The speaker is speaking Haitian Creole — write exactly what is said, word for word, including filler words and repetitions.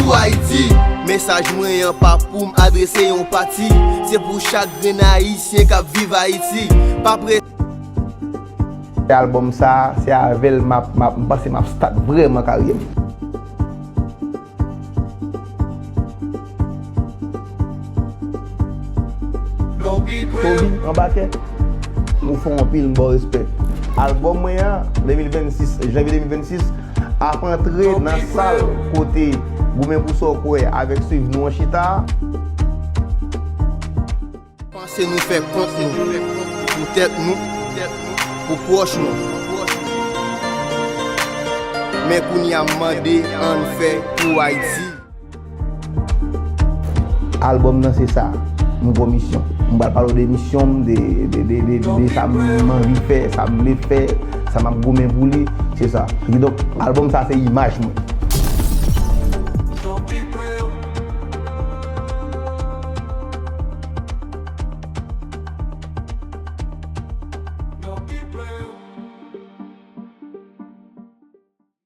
Pou Ayiti. Mesaj mwen an pa pou m adrese yon pati. Se pou chak grenn Ayisyen k ap viv Ayiti. Pa pre. Albòm sa, se avè l m ap, m ap, m panse m ap start vrèman karyè m. Toby Anbakè, ou fò anpil, m ba w respè. Albòm mwen an, de mil vennsis, janvye de mil vennsis, ap antre nan sal kote Goumen pou sa w kwè avèk Swiv nou an chita a. Panse nou fè kont nou, pou tèt nou, pou pwòch nou. Men kounye a m mande ann fè pou Ayiti. Albòm nan se sa, nouvo misyon. M pral pale w de misyon m, de, de, de, de, de sa m anvi fè, sa m vle fè, sa m ap goumen pou li, se sa. Kidonk, albòm sa se imaj mwen.